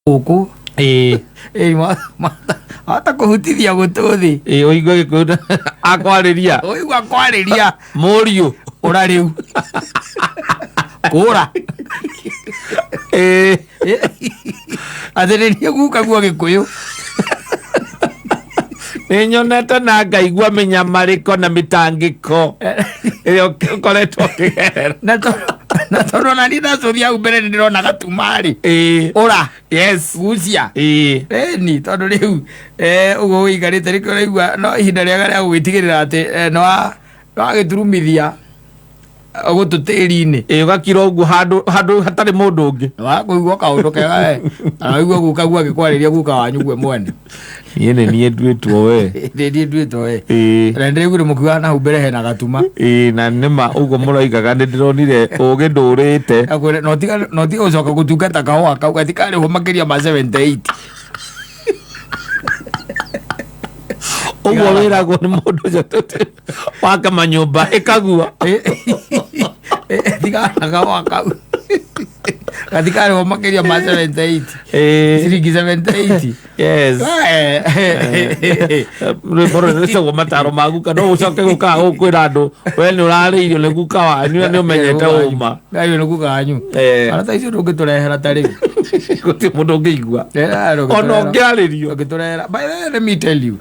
Gũkũ. Ĩĩ. Ĩĩ, wahota kũhutithia gũtũ thĩ. Ĩĩ, ũigue Gĩkũyũ akwarĩria. Ũigua kwarĩria. Mũriũ. Ũra rĩu kũra. Ĩĩ. Atĩ nĩ niĩ guka guo Gĩkũyũ. Nĩ nyonete na ngaigua mĩnyamarĩko na mĩtangĩko ĩrĩa ũkoretwo ũkĩgerera. Na tondũ ona niĩ ndacũthia hau mbere nĩ ndĩrona gatumarĩ. Ĩĩ. Ũra. Yes. Gucia. Ĩĩ. Ĩni tondũ rĩu ũguo ũikarĩte nĩkĩo ũraigua no ihinda rĩega rĩa gũgĩtigĩrĩra atĩ nĩwagĩturumithia gũtũ tĩri-inĩ. Ĩĩ, ũgakira ũguo handũ hatarĩ mũndũ ũngĩ. Nĩwakũigua kaũndũ kega we. Na waigua guka guo agĩkwarĩria guka wanyu gwe mwene. Niĩ nĩ niĩ nduĩtwo we. Nĩ niĩ nduĩtwo we. Ĩĩ. Na nĩndĩraiguire mũkiuga na hau mbere hena gatuma. Ĩĩ, na nĩma ũguo mũroigaga nĩ ndĩronire ũgĩ ndũrĩte. Akwĩra, no tiga gũcoka gũtungata kahũa kau gatikarĩhwo makĩria ma 78. Ũguo wĩragwo nĩ mũndũ ũcio waka manyũmba ĩkagua. Tigana kahũa kau gatikarĩhwo makĩria ma 78. Ĩĩ. Ciringi 78. Yes. Rwĩmbo rũrũ rwĩtagwo mataro ma guka no ũcoke gũkaga gũkwĩra andũ we nĩ ũrarĩirio nĩ guka wanyu na nĩ ũmenyete ũma. Ngai nĩ guka wanyu. Eh. Ona ta icio ndũngĩtũrehera ta rĩu. Gũtirĩ mũndũ ũngĩigua. Ona ũngĩarĩrio. Ũngĩtũrehera. By the way, let me tell you.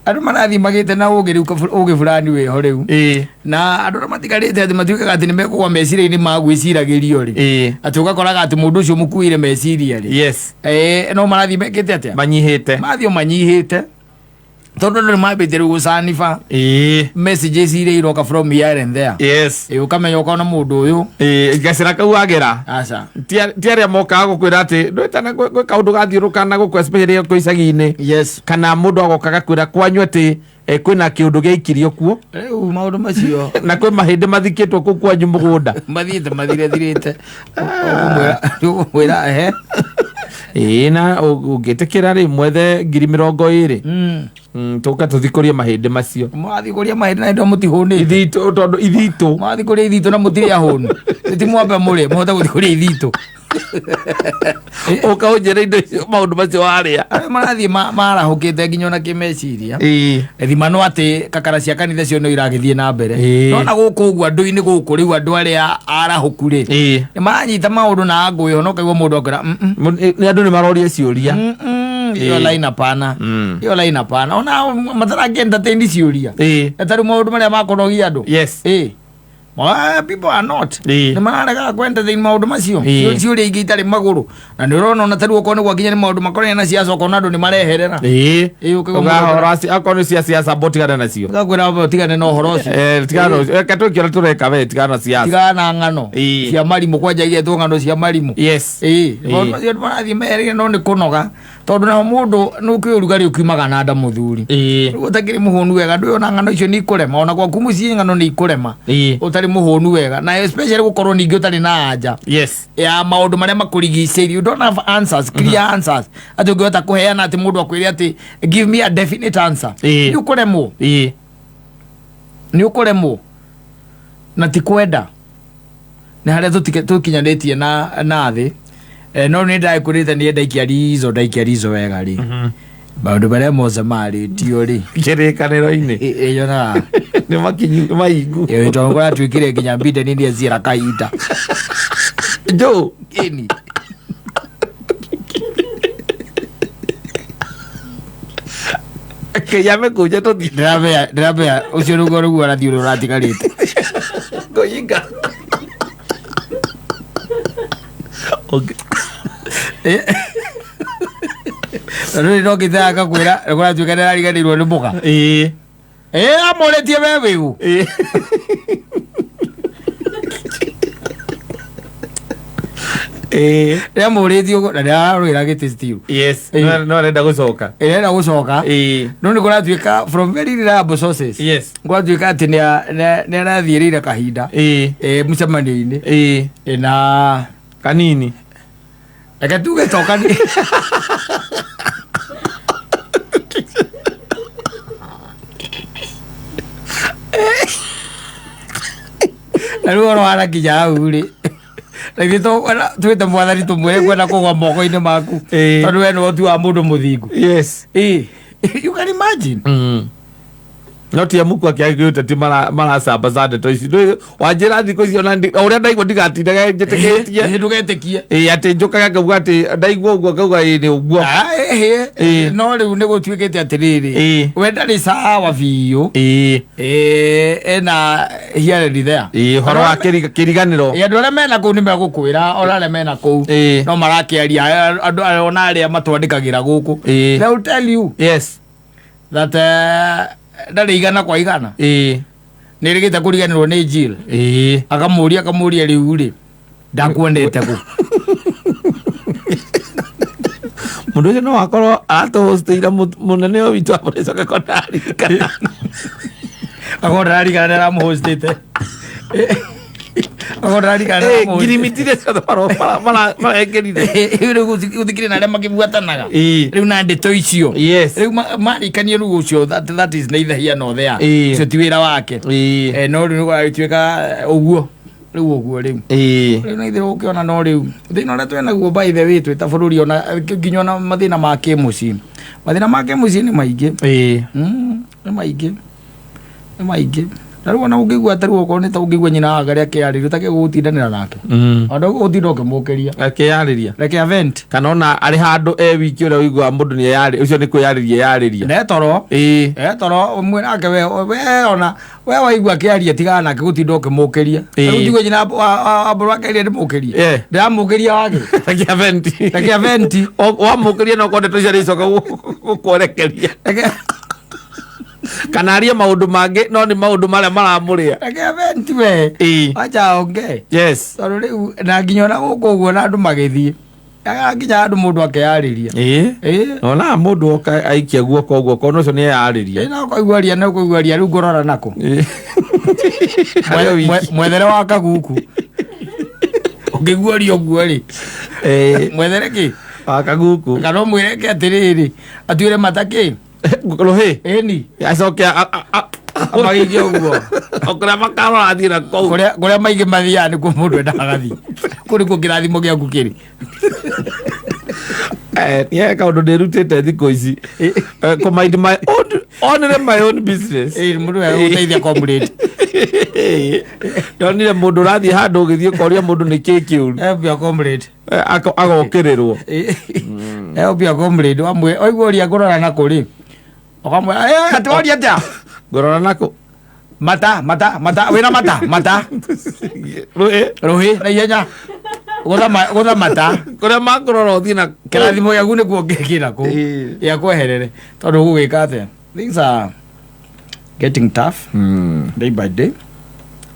Andũ marathiĩ magĩte na ũgĩ rĩu ũgĩ fulani wĩho rĩu. Ĩĩ. Na andũ arĩa matigarĩte atĩ matuĩkaga atĩ nĩ mekũgwa meciria-inĩ ma gwĩciragĩrio rĩ. Ĩĩ. Atĩ ũgakoraga atĩ mũndũ ũcio mũkuĩire meciria rĩ. Yes. No marathiĩ mekĩte atĩa? Manyihĩte. Marathiĩ o manyihĩte. Tondũ andũ nĩ mambĩte rĩu gũcaniba. Ĩĩ. Messages iria iroka from here and there. Yes. Ĩĩ, ũkamenya ũkona mũndũ ũyũ. Ĩĩ, gacĩra kau wagera. Aca. Ti arĩa mokaga gũkwĩra atĩ ndwĩtana gwĩ kaũndũ gathiũrũkana gũkũ especially kũ icagi-inĩ. Yes. Kana mũndũ agoka agakwĩra kwanyu atĩ kwĩna kĩũndũ gĩaikirio kuo. Rĩu maũndũ macio. Na kwĩ mahĩndĩ mathikĩtwo kũu kwanyu mũgũnda. Mathiĩte mathirethirĩte. Ũkũmwĩra ehe. Ĩĩ, na ũngĩtĩkĩra rĩ mwethe ngiri mĩrongo ĩrĩ. Tũke tũthikũrie mahĩndĩ macio. Mwathikũria mahĩndĩ na hĩndĩ mũtihũnĩte. Ithitũ, tondũ ithitũ. Mwathikũria ithitũ na mũtirĩ ahũnu. Ti mwambe mũrĩe, mũhote gũthikũria ithitũ. Ũka ũnjĩre indo icio maũndũ macio warĩa. Arĩa marathiĩ marahũkĩte nginya ona kĩmeciria. Ĩĩ. Thima no atĩ kakara cia kanitha cio no iragĩthiĩ na mbere. Ĩĩ. No na gũkũ ũguo andũ-inĩ gũkũ rĩu andũ arĩa arahũku rĩ. Ĩĩ. Nĩ maranyita maũndũ na ngũĩ no kaigua mũndũ akwĩra, Nĩ andũ nĩ maroria ciũria. Hiyo Ĩĩ. line hapana. Hiyo line hapana. Ona matarangĩ entertain ciũria. Ĩĩ. Ta rĩu maũndũ marĩa makonogia andũ. Yes. Ĩĩ. People are not. Ĩĩ. Nĩ mararegaga kũ entertain maũndũ macio. Ĩĩ. Ciũria ingĩ itarĩ magũrũ. Na nĩ ũrona ona ta rĩu okorwo nĩ gwakinya nĩ maũndũ makonainie na siasa ũkona andũ nĩ mareherera. Ĩĩ. Ĩĩ, ũkaigua mũndũ Ũgahora akorwo nĩ cia siasa mbo tigana nacio. Ũgakwĩra wambe ũtigane na ũhoro ũcio. Tigana na ũcio. Reke twĩke ũrĩa tũreka we, tigana na siasa. Tigana na ng'ano Ĩĩ. cia marimũ, kwanja igetwo ng'ano cia marimũ. Yes. Ĩĩ. Ĩĩ. Maũndũ macio andũ marathiĩ mehereire no nĩ kũnoga. Tondũ nao mũndũ nĩ ũkĩũĩ ũrugarĩ ũkiumaga na nda mũthuri. Ĩĩ. Rĩu ũtakĩrĩ mũhũnu wega ndũĩ ona ng'ano icio nĩ ikũrema ona gwaku mũciĩ ng'ano nĩ ikũrema. Ĩĩ. Ũtarĩ mũhũnu wega na especially gũkorwo ningĩ ũtarĩ na anja. Yes. Ya maũndũ marĩa makũrigicĩirie. You don't have answers, clear answers. Atĩ ũngĩhota kũheana atĩ mũndũ akwĩre atĩ give me a definite answer. Ĩĩ. Nĩ ũkũremwo. Ĩĩ. Nĩ ũkũremwo. Na ti kwenda. Nĩ harĩa tũkinyanĩtie na thĩ. No nĩ ndagĩkwĩrĩte nĩ ndaikia rizo, ndaikia rizo wega rĩ. Maũndũ marĩa mothe marĩtio rĩ. Kĩrĩkanĩro-inĩ. Yonaga. Nĩ makinyu, nĩ mahingu. Ĩ, tondũ kũratuĩkire nginya Biden nĩ eziera kahinda. Joe. Ĩni. Kĩyame kũnja tũthiĩ. Ndĩramenya ũcio nĩguo rĩu ũrathiĩ ũrĩa ũratigarĩte. Ngũyinga. Okay. Tondũ rĩu no kĩte akakwĩra kũratuĩka nĩarariganĩirwo nĩ mũka. Ĩĩ. Ĩ, amũrĩtie we wĩũ. Ĩĩ. Ĩĩ. Nĩamũrĩtie ũguo na nĩararũĩra gĩtĩ still. Yes. Ĩĩ. No arenda gũcoka. Ĩrenda gũcoka. Ĩĩ. No nĩ kũratuĩka from very reliable sources. Yes. Kũratuĩka atĩ nĩarathiĩrĩire kahinda. Ĩĩ. Ĩ, mũcemanio-inĩ. Ĩĩ. Ĩ, na Kanini. Reke tuge to kanini. Na rĩu ũhoro warakinya hau rĩ. Na ithuĩ twĩte mwathani tũmwĩre kwenda kũgwa moko-inĩ maku. Ĩĩ. Tondũ we nĩwe ũtuaga mũndũ mũthingu. Yes. Ĩĩ. You can imagine. No ti amuku akĩagĩ ũteti maracambaca ndeto ici. Wanjĩra thikũ ici ona o ũrĩa ndaigua ndigatindaga njĩtĩkĩtie. Ĩĩ, ndũgetĩkie. Ĩĩ, atĩ njũkaga ngauga atĩ ndaigua ũguo ngauga ĩĩ nĩ ũguo. Ah, ĩhĩ. Ĩĩ. No rĩu nĩ gũtuĩkĩte atĩrĩrĩ, Ĩĩ. we ndarĩ sawa biũ. Ĩĩ. Ĩĩ, ena here and there. Ĩĩ, ũhoro wa kĩriganĩro. Ĩĩ, andũ arĩa mena kũu nĩ megũkwĩra, ona arĩa mena kũu Ĩĩ. no marakĩaria andũ ona arĩa matwandĩkagĩra gũkũ. Ĩĩ. They will tell you Yes. that ndarĩ igana kwa igana. Ĩĩ. Nĩ rĩgĩte kũriganĩrwo nĩ Jill. Ĩĩ. Akamũria rĩu rĩ, ndakuonete kũ? Mũndũ ũcio no akorwo aratũhostĩire mũnene ũyũ witũ amũrĩcoke ko ndaririkana. Akorwo ndararigana nĩ aramũhostĩte. Akorwo ndararigana nĩ Ĩĩ, aramũhostĩte. ngirimiti ciothe marekĩrire. Rĩu gũtikĩrĩ na arĩa makĩbuatanaga. Ĩĩ. Rĩu na ndeto icio. Yes. Rĩu marikanie rĩu ũcio that is neither here nor there. Ĩĩ. Ũcio ti wĩra wake. Ĩĩ. No rĩu nĩgũgagĩtuĩka ũguo. Rĩu ũguo rĩu. Ĩĩ. Rĩu na ithuĩ ũkĩona no rĩu thĩna ũrĩa twĩnaguo by the way twĩ ta bũrũri ona nginya ona mathĩna ma kĩmũciĩ. Mathĩna ma kĩmũciĩ nĩ maingĩ. Ĩĩ. Nĩ maingĩ. Nĩ maingĩ. Na rĩu ona ũngĩigua ta rĩu okorwo nĩ ta ũngĩigua nyina wa Ngarĩ akĩarĩria ũtakĩgũtindanĩra nake. Ona ũgũtinda ũkĩmũkĩria. Akĩyarĩria. Reke avent. Kana ona arĩ handũ e wiki ũrĩa ũiguaga mũndũ nĩ eyarĩ ũcio nĩ kwĩyarĩria eyarĩria. Ne toro. Ĩĩ. Toro ũmwe nake we ona we waigua akĩaria tigana nake gũtinda ũkĩmũkĩria. Ĩĩ. Rĩu njigue nyina ambũrũ akĩaria ndĩmũkĩrie. Eh. Ndĩramũkĩria wake. Reke avent. Reke avent. Wamũkĩria no korwo ndeto icio arĩcoka gũkwerekeria. Reke Kana arie maũndũ mangĩ no nĩ maũndũ marĩa maramũrĩa. reke avent we. Ĩĩ. Acha onge. Yes. Tondũ rĩu na nginya ona gũkũ ũguo na andũ magĩthiĩ. Nginya andũ mũndũ akeyarĩria. Ĩĩ. Ĩĩ. Ona mũndũ oka aikia guoko ũguo korwo ũcio nĩ eyarĩria. Ĩĩ no kũigua ria no kũigua ria rĩu ngũrora nakũ. Ĩĩ. Arĩ o wiki. Mwethere wa kaguku. Ũngĩguoria ũguo rĩ. Ĩĩ. Mwethere kĩ? Wa kaguku. Kana ũmwĩre ke atĩrĩrĩ atuĩre mata kĩ? Rũhĩ. Ĩni. Acoke Amagĩikie ũguo. O kũrĩa makarora athiĩ na kũu. Kũrĩa maingĩ mathiaga nĩkuo mũndũ endaga gathiĩ. Kũu nĩkuo kĩrathimo gĩaku kĩrĩ. Niĩ kaũndũ ndĩrutĩte thikũ ici. Kũ mind my own, only my own business. Ĩĩ mũndũ egũteithia comrade. Ndonire mũndũ ũrathiĩ handũ ũgĩthiĩ ũkoria mũndũ nĩ kĩ kĩũru. Help your comrade. Agokĩrĩrwo. Help your comrade. Wamwe oigua ũria ngũrora na kũ rĩ. Ũkamwĩra atĩ waria atĩa? Ngũrora na kũ? Mata mata mata wĩna mata mata. Rũhĩ. Rũhĩ na ihenya. Gũtha mata. Kũrĩa makũrora ũthiĩ na Kĩrathimo gĩaku nĩkuo kĩna kũu. Ĩĩ. Gĩa kweherere. Tondũ ũgũgĩka atĩa? Things are getting tough day by day.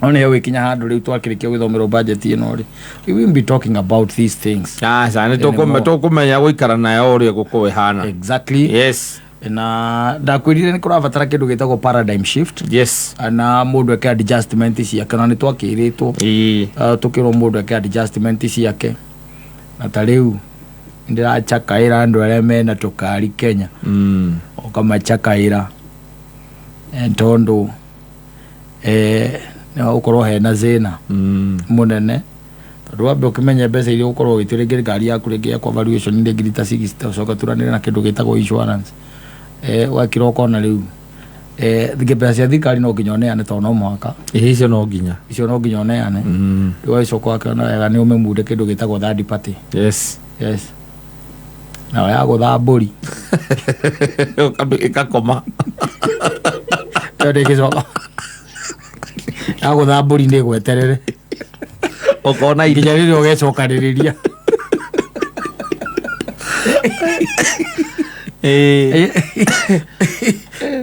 No nĩ gũgĩkinya handũ rĩu twakĩrĩkia gũthomerwo budget ĩno rĩ. We will be talking about these things. Aca nĩ Anymore. tũkũmenya gũikara nayo ũrĩa gũkũ ĩhana. Exactly. Yes. Na ndakwĩrire nĩ kũrabatara kĩndũ gĩtagwo paradigm shift. Yes. Na mũndũ eke adjustment ciake na nĩ twakĩrĩtwo. Ĩĩ. Tũkĩrwo mũndũ eke adjustment ciake. Na ta rĩu ndĩracakaĩra andũ arĩa mena tũkari Kenya. Ũkamacakaĩra. Tondũ no ũkorwo hena thĩna mũnene. Tondũ wambe ũkĩmenye mbeca iria ũgũkorwo ũgĩtua rĩngĩ ngari yaku rĩngĩ yakwa valuation nĩ ngiri ta 60 ũcoke ũturanĩre na kĩndũ gĩtagwo insurance. Ũgakira ũkona rĩu. Rĩngĩ mbeca cia thirikari no nginya ũneane tondũ no mũhaka. Ĩĩ, icio no nginya. Icio no nginya ũneane. Rĩu ũgagĩcoka ũgakĩona wega nĩ ũmĩmunde kĩndũ gĩtagwo third party. Yes. Yes. Nayo ya gũtha mbũri. Ĩkakoma. Ĩyo ndĩngĩcoka. Ya gũtha mbũri nĩ ĩgweterere. Ũkona indo. Nginya rĩrĩa ũgecokanĩrĩria. Ĩĩ.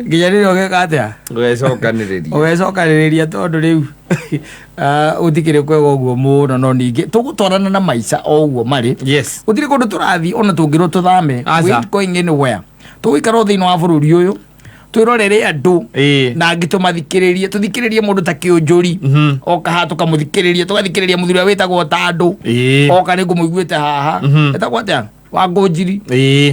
Nginya rĩrĩa ũgeka atĩa? Ũgecokanĩrĩria. Ũgecokanĩrĩria tondũ rĩu gũtikĩrĩ kwega ũguo mũno no ningĩ tũgũtwarana na maica o ũguo marĩ. Yes. Gũtirĩ kũndũ tũrathiĩ ona tũngĩrwo tũthame. Aca. We ain't going anywhere. Tũgũikara o thĩinĩ wa bũrũri ũyũ twĩrorere andũ Ĩĩ. na angĩ tũmathikĩrĩrie tũthikĩrĩrie mũndũ ta Kĩũnjũri oka haha tũkamũthikĩrĩria tũgathikĩrĩria mũthuri ũrĩa wĩtagwo Tandũ Ĩĩ. oka nĩ ngũmũiguĩte haha etagwo atĩa? Wa Ngũnjiri.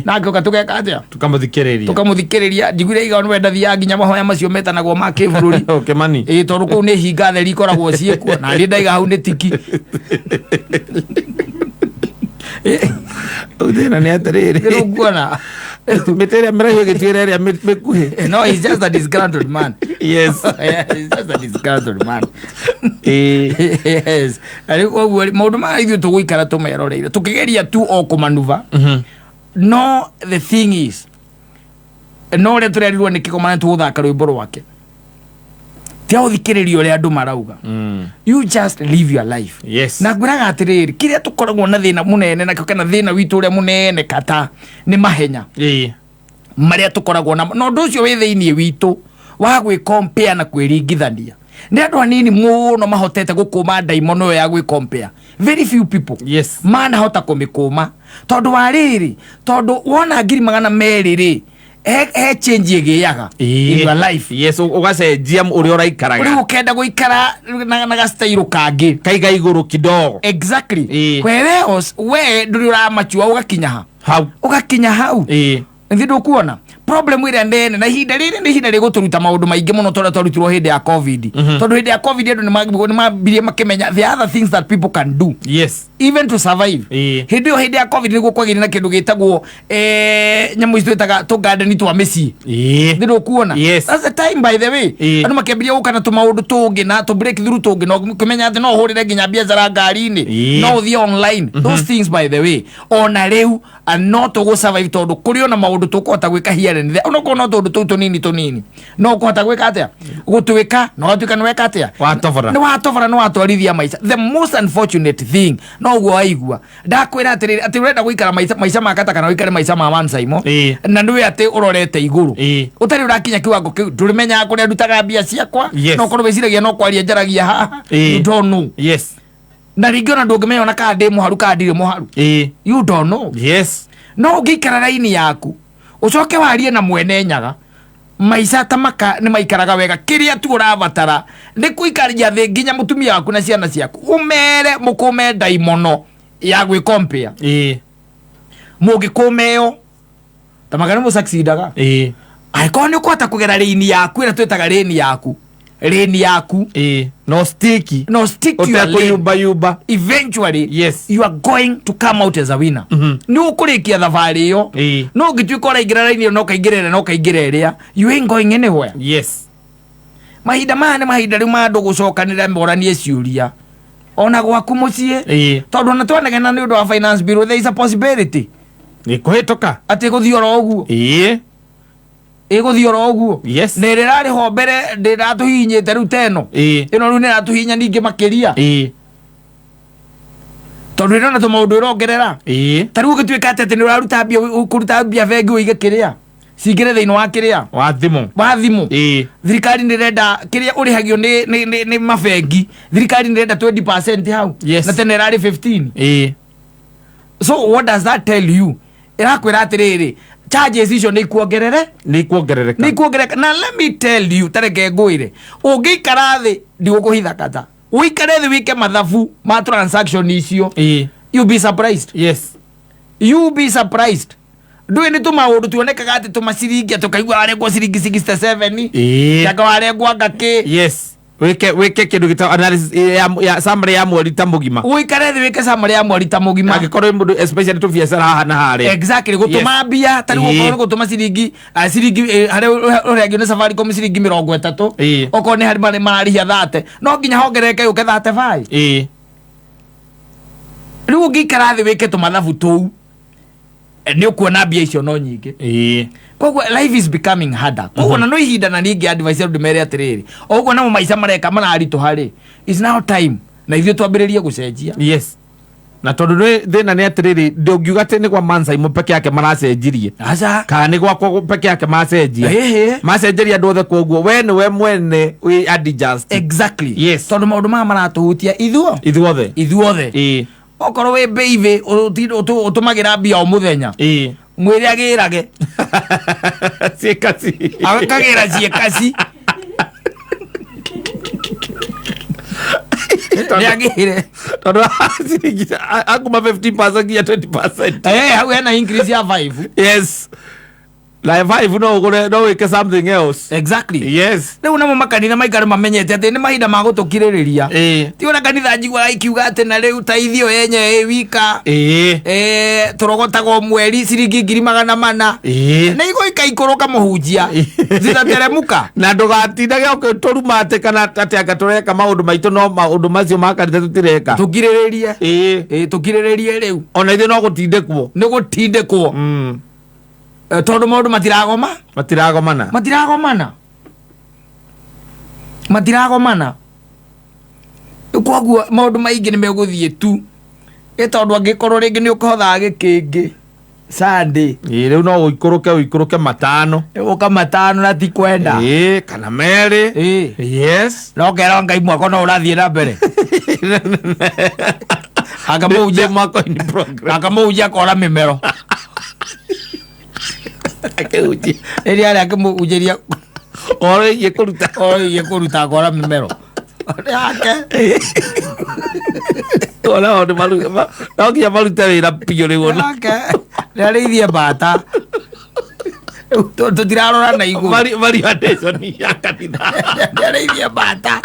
Nake ũka tũgeka atĩa? Tukamũthikĩrĩria. Tũkamũthikĩrĩria. Njiguire iga nĩwe ndathiaga nginya mahoya macio metanagwo ma kĩbũrũri. Kĩmani. Ĩĩ, tondũ kũu nĩ hinga theri ikoragwo ciĩkuo, na niĩ ndaiga hau nĩ tiki. Thĩna nĩ atĩrĩrĩ, nĩũkuona mĩtĩ ĩrĩa mĩraihu ĩgĩtuĩra ĩrĩa mĩkuhĩ. No, he's just a disgruntled man. Yeah, he's just a disgruntled man. Yes. Na rĩu koguo rĩ, maũndũ maya ithuĩ tũgũikara tũmeroreire tũkĩgeria tu o kũmanuva. No the thing is, no ũrĩa tũrerirwo nĩ kĩgomana tũgũthaka rwĩmbo rwake tia gũthikĩrĩria ũrĩa andũ marauga. You just live your life. Na ngwĩraga atĩrĩrĩ, kĩrĩa tũkoragwo na thĩna mũnene nakĩo, kana thĩna witũ ũrĩa mũnene kata nĩ mahenya marĩa tũkoragwo namo, na ũndũ ũcio wĩ thĩinĩ witũ wa gwĩkompea na kwĩringithania. Nĩ andũ anini mũno mahotete gũkũma ndaimono ĩyo ya gwĩkompea. Very few people manahota kũmĩkũma, tondũ wa rĩrĩ, tondũ wona 200,000 rĩ, he change ĩgĩaga in your life. Yes, ũgacenjia ũrĩa ũraikaraga. Rĩu ũkenda gũikara na gastairo kangĩ. Kaiga igũrũ kidogo. Exactly. Whereas we ndũrĩ ũramachua ũgakinya ha? Hau. Ũgakinya hau. Nĩ ndũkuona problem ĩrĩa nene, na ihinda rĩrĩ nĩ ihinda rĩgũtũruta maũndũ maingĩ mũno tondũ twarutirwo hĩndĩ ya COVID. Tondũ hĩndĩ ya COVID andũ nĩ mambirie makĩmenya the other things that people can do even to survive. Hĩndĩ ĩyo, hĩndĩ ya COVID, nĩguo kwagĩire na kĩndũ gĩtagwo nyamũ ici twĩtaga tũgandeni twa mĩciĩ. Nĩ ndũkuona? Yes. That's the time, by the way, andũ makĩambĩrĩria gũka na tũmaũndũ tũngĩ na tũ break through tũngĩ, na ũkĩmenya atĩ no ũhũrĩre nginya biacara ngari-inĩ, no ũthiĩ online, those things, by the way. Ona rĩu no tũgũ survive, tondũ kũrĩ ona maũndũ tũkũhota gwĩka here and there, onokorwo no tũndũ tũu tũnini tũnini, no ũkũhota gwĩka atĩa, gũtwĩka na ũgatuĩka nĩ weka atĩa? Watobora. Nĩ watobora, nĩ watwarithia maica. The most unfortunate thing, no ũguo waigua ndakwĩra atĩrĩrĩ, atĩ ũrenda gũikara maica ma kata kana ũikare maica ma one Simon, na nĩwe atĩ ũrorete igũrũ, ũtarĩ ũrakinya kiwango kĩu, ndũrĩmenyaga kũrĩa ndutaga mbia ciakwa. No korwo wĩciragia no kwaria njaragia haha. You don't know. Na rĩngĩ ona ndũngĩmenya ona kana ndĩ mũharu kana ndirĩ mũharu. You don't know. No ũngĩikara raini yaku, ũcoke warie na mwene Nyaga, maica ta maka nĩ maikaraga wega. Kĩrĩa tu ũrabatara nĩ kũikaria thĩ nginya mũtumia waku na ciana ciaku, ũmere mũkũme ndaimono ya gwĩkompea. Mũngĩkũma ĩyo, ta maka nĩ mũsucceedaga. Angĩkorwo nĩ ũkũhota kũgera rĩini yaku, ĩrĩa twĩtaga rĩni yaku, rĩni yaku, No sticky. No stick to your lane. Ũtekũyumbayumba. Eventually you are going to come out as a winner. Nĩ ũkũrĩkia thabarĩ ĩyo. No ũngĩtuĩka ũraingĩra raini ĩyo na ũkaingĩra ĩrĩa na ũkaingĩra ĩrĩa, you ain't going anywhere. Mahinda maya nĩ mahinda rĩu ma andũ gũcokanĩrĩra, moranie ciũria ona gwaku mũciĩ, tondũ ona twanegena nĩ ũndũ wa finance bill, there is a possibility Nĩ kũhĩtũka. Atĩ gũthiĩ oro ũguo. Ĩgũthiĩ oro ũguo. Na ĩrĩa ĩrarĩ ho mbere ndĩratũhihinyĩte rĩu ta ĩno. Ĩno rĩu nĩ ĩratũhihinya ningĩ makĩria, tondũ ĩrona tũmaũndũ ĩrongerera. Ta rĩu ũgĩtuĩka atĩ nĩ ũraruta mbia, ũkũruta mbia bengi ũige kĩrĩa cingĩre thĩinĩ wa kĩrĩa Wa thimũ. Wa thimũ. Thirikari nĩ ĩrenda kĩrĩa ũrĩhagio nĩ mabengi, thirikari nĩ ĩrenda 20% hau. Na tene ĩrarĩ 15. So what does that tell you? Ĩrakwĩra atĩrĩrĩ, charges icio nĩ ikuongerere. Nĩ ikuongerereka. Nĩ ikuongerereka. Na let me tell you, tareke ngwĩre, ũngĩikara thĩ, ndigũkũhitha kata, ũikare thĩ wĩke mathabu ma transaction icio, you be surprised. You be surprised. Ndũĩ nĩ tũmaũndũ tuonekaga atĩ tũmaciringi, atĩ ũkaigua warengwo ciringi 67, anga warengwo anga kĩ. Yes, wĩke kĩndũ gĩtagwo analysis ya summary ya mweri ta mũgima. Ũikare thĩ wĩke summary ya mweri ta mũgima. Angĩkorwo wĩ mũndũ especially tũbiacara haha na harĩa. Exactly, gũtũma mbia ta rĩu, okorwo nĩ gũtũma ciringi ciringi harĩa ũrĩhagio nĩ Safaricom ciringi 30, okorwo nĩ harĩ marĩ mararĩhia 30, no nginya hongerereke yũke 35. Rĩu ũngĩikara thĩ wĩke tũmathabu tũu, nĩ ũkuona mbia icio no nyingĩ. Koguo life is becoming harder. Koguo na no ihinda na ningĩ advice andũ ndĩmere atĩrĩrĩ, o ũguo namo maica mareka mararitũha rĩ, is now time na ithuĩ twambĩrĩrie gũcenjia. Yes, na tondũ thĩna nĩ atĩrĩrĩ, ndũngiuga atĩ nĩ gwa Mansaimo peke yake maracenjirie, aca, kana nĩ gwakwa peke yake macenjia. Macenjeria andũ othe, koguo we nĩwe mwene wĩ adjust. Tondũ maũndũ maya maratũhutia ithuo ithuothe. Ithuothe. Okorwo wĩ mbĩivĩ ũtũmagĩra mbia o mũthenya, mwĩre agĩrage. Ciĩkaci. Akagĩra ciĩkaci. Nĩ agĩre. Tondũ ciringi akuma 15% nginya 20%. Eh, hau hena increase ya 5. Yes, na 5 no ũgũre, no wĩke something else. Exactly. Yes. Rĩu namo makanitha maikare mamenyete atĩ nĩ mahinda ma gũtũkirĩrĩria. Ti ũrĩa kanitha njiguaga ikiuga atĩ na rĩu ta ithio yenye ĩ wika. Eh, tũrogotaga o mweri ciringi 400,000. Na igũika ikũrũka mũhunjia zitateremuka. Na ndũgatindage ũgĩtũruma atĩ kana atĩ anga tũreka maũndũ maitũ, no maũndũ macio ma kanitha tũtireka. Tũkirĩrĩrie. Ĩĩ. Ĩ, tũkirĩrĩrie rĩu. Ona ithuĩ no gũtindĩkwo. Nĩ gũtindĩkwo. Eh, tondũ maũndũ matiragoma. Matiragomana. Matiragomana, matiragomana. Koguo maũndũ maingĩ nĩ megũthiĩ tu, ĩ tondũ angĩkorwo rĩngĩ nĩ ũkũhothaga gĩkĩngĩ Sunday. Ĩĩ, rĩu no ũikũrũke, ũikũrũke 5. Ũka 5 na ti kwenda. Ĩĩ, kana 2. Ĩĩ. Yes. No kerwo Ngai mwako no ũrathiĩ na mbere. Akamũhunjia. Ndĩ mwako in progress. Akamũhunjia akora mĩmero. Akĩhunjia. Rĩrĩa arĩa akĩmũhunjĩria. Ũhoro wĩgiĩ kũruta. Oigie kũruta akora mĩmero yake. Ona o nĩ no nginya marute wĩra biũ rĩu ona. Yake nĩ arĩithie mbata. Rĩu tũtirarora na igũrũ. Variation ya kanitha. Nĩ arĩithie mbata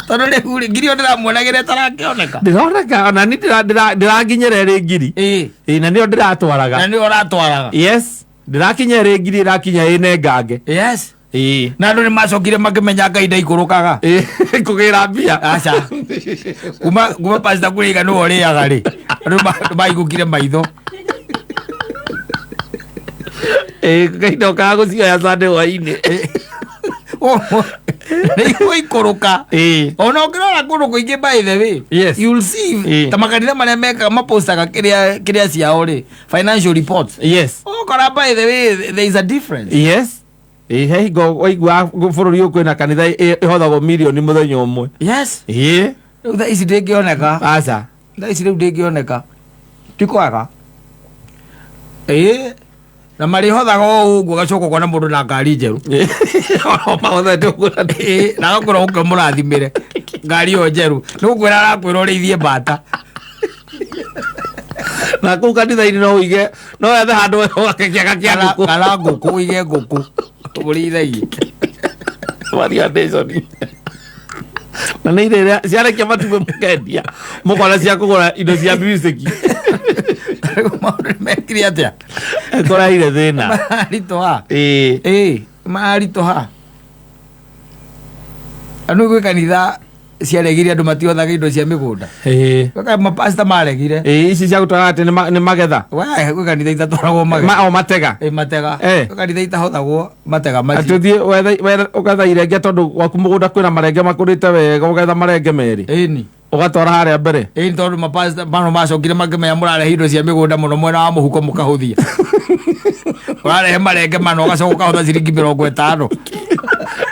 tondũ rĩu rĩ, ngiri ĩyo ndĩramuonagĩra ĩtarakĩoneka. Ndĩroneka ona ni ndĩranginyĩra ĩrĩ ngiri. Ĩĩ. Ĩĩ, na nĩyo ndĩratwaraga. Na nĩyo ũratwaraga. Yes, ndĩrakinya ĩrĩ ngiri, ĩrakinya ĩnengange. Yes. Ĩĩ. Na andũ nĩ macokire makĩmenya Ngai ndaikũrũkaga. Ĩĩ, kũgĩra mbia. Aca, kuma pastor kũrĩga nĩwe ũrĩaga rĩ, andũ nĩ maigũkire maitho. Ĩĩ, Ngai ndokaga gũcioya Sunday hwainĩ. Nĩ igũikũrũka. Ĩĩ. Ona ũngĩrora kũndũ kũingĩ, by the way, Yes. you'll see Ĩĩ. ta makanitha marĩa mekaga mapostaga kĩrĩa kĩrĩa ciao rĩ, financial reports, Yes. ũgakora by the way there is a difference. Yes. Ĩĩ, he hingo waigua bũrũri ũyũ kwĩna kanitha ĩhothagwo mirioni mũthenya ũmwe. Yes. Ĩĩ. Rĩu thaa ici ndĩngĩoneka. Aca. Thaa ici rĩu ndĩngĩoneka, ti kwaga. Ĩĩ, na marĩhothaga o ũguo, gacoka ũkona mũndũ na ngari njerũ. Mahothete ũguo. Ĩĩ, na agakwĩra ũke mũrathimĩre ngari ĩyo njerũ, nĩ gũkwĩra arakwĩra ũrĩithie mbata. Na kũu kanitha-inĩ no ũige, no wethe handũ wake kĩaga kĩa ngũkũ. Kana ngũkũ, ũige ngũkũ ũrĩithagie. Variation. Na nĩ irĩa ciarekia matumbĩ, mũkendia, mũkona cia kũgũra indo cia music. Maũndũ nĩ mekire atĩa? Kũraire thĩna. Maritũha. Ĩĩ. Ĩĩ, maritũha. Andũ gwĩ kanitha ciaregire andũ matiothaga indo cia mĩgũnda. Ĩĩ. Gwĩ mapasta maregire. Ĩĩ, ici cia gũtwara atĩ nĩ magetha. We, gwĩ kanitha itatwaragwo magetha. O matega. Ĩ, matega. Eh. Gwĩ kanitha itahothagwo matega Atĩ macio. ũthiĩ ũgetha irenge tondũ gwaku mũgũnda kwĩna marenge makũrĩte wega, ũgetha marenge 2. Ĩni. Ũgatwara harĩa mbere. Ĩni, tondũ mapasta mano macokire makĩmenya mũrarehe indo cia mĩgũnda mũno mwena wa mũhuko mũkahũthia. Ũrarehe marenge mano ũgacoka ũkahotha ciringi 50.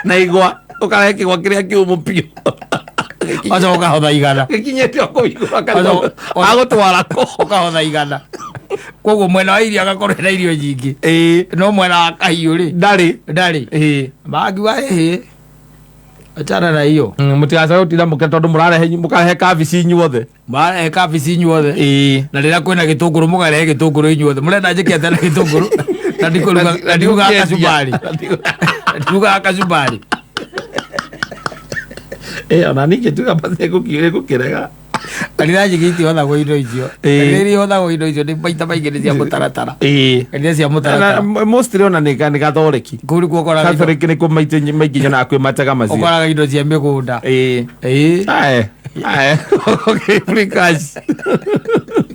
Na igwa, ũkarehe kĩgwa kĩrĩa kĩũmũ biũ. Ũgacoka ũkahotha 100. Gĩkinyĩte o kũu igũrũ. Agũtwara kũ? Ũkahotha 100. Koguo mwena wa irio agakorwo ena irio nyingĩ. Ĩĩ. No mwena wa kahiũ rĩ, ndarĩ. Ndarĩ. Ĩĩ. Makiuga ĩhĩ, achana na hiyo. Mũtigacoke gũtinda mũke tondũ mũrarehe, mũkarehe kabici inyuothe. Marehe kabici inyuothe. Ĩĩ. Na rĩrĩa kwĩna gĩtũngũrũ, mũkarehe gĩtũngũrũ inyuothe. Mũrenda njĩke atĩa na gĩtũngũrũ na ndikũruga, na ndirugaga kacumbari, na ndirugaga kacumbari? Ĩĩ, ona ningĩ tuga gũkĩrega. Kanitha nyingĩ itihothagwo indo icio. Ĩĩ. Kanitha iria ihothagwo indo icio nĩ maita maingĩ nĩ cia mũtaratara. Ĩĩ. Kanitha cia mũtaratara. Mostly ona nĩ gathoreki. Kũu nĩkuo ũkoraga indo. Catholic nĩkuo maingĩ nyonaga kwĩ matega macio. Ũkoraga indo cia mĩgũnda. Ĩĩ. Ĩĩ. Aye. Aye. Okay, free cash.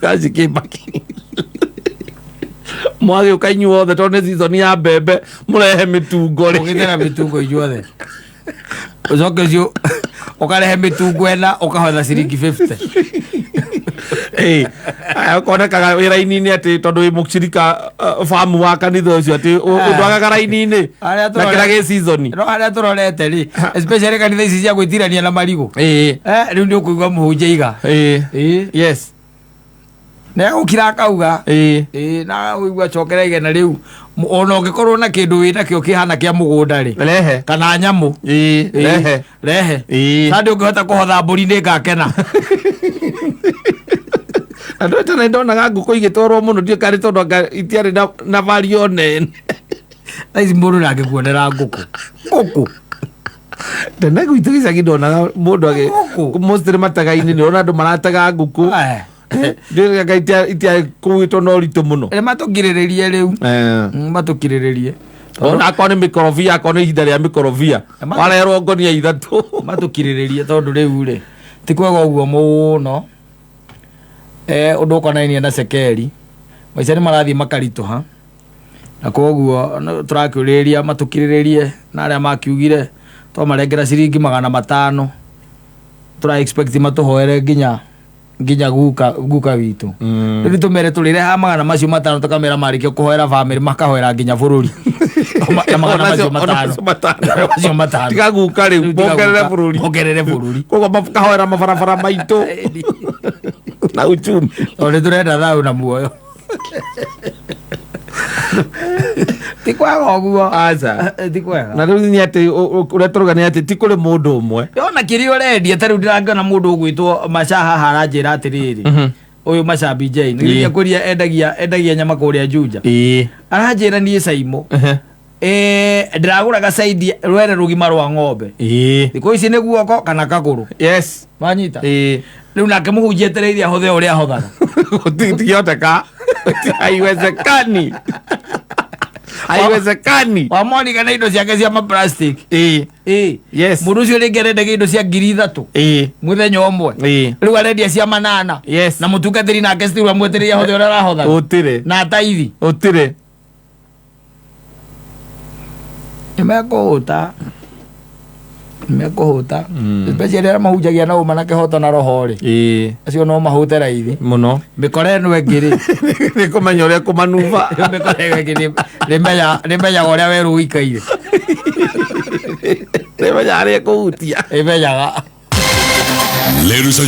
Cash kĩbaki. Mwagĩũka inyuothe tondũ nĩ season ya mbembe, mũrehe mĩtungo rĩ. Ũgĩte na mĩtungo inyuothe, ũcoke ũcio ũkarehe mĩtungo ĩna ũkahotha ciringi 50. Ĩĩ. Aya, ũkonekaga wĩra-inĩ atĩ tondũ wĩ mũcirika famu wa kanitha ũcio atĩ ũndwagaga raini-inĩ Harĩa na tũrore- kĩrĩa gĩ season. No harĩa tũrorete rĩ, especially kanitha ici cia gwĩtirania na marigũ. Ĩĩ. Eh, rĩu nĩ ũkũigua mũhunjia iga. Ĩĩ. Ĩĩ. Yes. Nĩ egũkira akauga. Ĩĩ. Ĩĩ, na ũigua cokera igena rĩu ona ũngĩkorwo na kĩndũ wĩ nakĩo kĩhana kĩa mũgũnda rĩ, Rehe. kana nyamũ. Ĩĩ. Ĩĩ, Rehe. Rehe. Ĩĩ. Sande ũngĩhota kũhotha mbũri nĩ ngakena. Andå tene ndonaga ngũkũ igĩtwarwo mũno ndiũ karĩ tondũ anga itiarĩ na vario nene. Thaa ici mũndũ ndangĩkuonera ngũkũ. Ngũkũ. Tene gwitũ gĩcagi ndonaga mũndũ agĩ Ngũkũ? mostly matega-inĩ nĩ ũrona andũ maratega ngũkũ. Eh. Ndiũĩ anga itiarĩ kũgĩtwo na ũritũ mũno. Nĩ matũkirĩrĩrie rĩu. Eh. Matũkirĩrĩrie. Ona akorwo nĩ mĩkorobia, akorwo nĩ ihinda rĩa mĩkorobia, warerwo ngonia ithatũ. Matũkirĩrĩrie tondũ rĩu rĩ ti kwega ũguo mũno. Ũndũ ũkonainie na cekeri, maica nĩ marathiĩ makaritũha, na koguo tũrakĩũrĩrĩria matũkirĩrĩrie, na arĩa makiugire twamarengera ciringi 500 tũra expect matũhoere nginya guka witũ. Rĩu tũmere tũrĩrehaga 500 tũkamera marĩkia kũhoera bamĩrĩ makahoera nginya bũrũri. Na 500. Macio matano. Tiga guka rĩu, Rĩu tiga mongerere guka, bũrũri. Mongerere bũrũri. Koguo makahoera mabarabara maitũ na uchumi. Tondũ nĩ tũrenda thayũ na muoyo. Ti kwega ũguo. Aca. Ti kwega. Na rĩu nĩ atĩ ũrĩa tũrauga nĩ atĩ ti kũrĩ mũndũ ũmwe. Ona kĩrĩa ũrendia ta rĩu ndĩrakĩona mũndũ ũgwĩtwo Macha haha aranjĩra atĩrĩrĩ, ũyũ Macha BJ nĩ kũrĩa endagia nyama kũrĩa Juja. Ĩĩ. Aranjĩra niĩ Saimo, ndĩragũraga caidi rwere rũgima rwa ng'ombe. Ĩĩ. Thikũ ici nĩ guoko kana kagũrũ. Yes. Wanyita? Ĩĩ. Rĩu nake mũhunjia etereire ahothe ũrĩa ahothaga. Gũtingĩhoteka. Haiwezekani. Haiwezekani. Wamwoniga na indo ciake cia maplastic. Ĩĩ. Ĩĩ. Yes. Mũndũ ũcio rĩngĩ arendagia indo cia 3000 Ĩĩ. mũthenya ũmwe. Ĩĩ. Rĩu arendia cia 8. Yes. Na mũtungatĩri nake still amwetereire ahothe ũrĩa arahothaga. Gũtirĩ. Na ataithi. Gũtirĩ. Nĩmekũhũta. Nĩmekũhũta. Especially arĩa mahunjagia na ũma na kĩhoto na roho rĩ. Ĩĩ. Acio no mahũte raithi. Mũno. Mĩkora ĩno ĩngĩ rĩ. Nĩ kũmenya ũrĩa kũmanuba. Mĩkora ĩno ĩngĩ nĩmenyaga ũrĩa werũ ũikaire. Nĩmenya harĩa kũhutia. Ĩmenyaga. Ladies and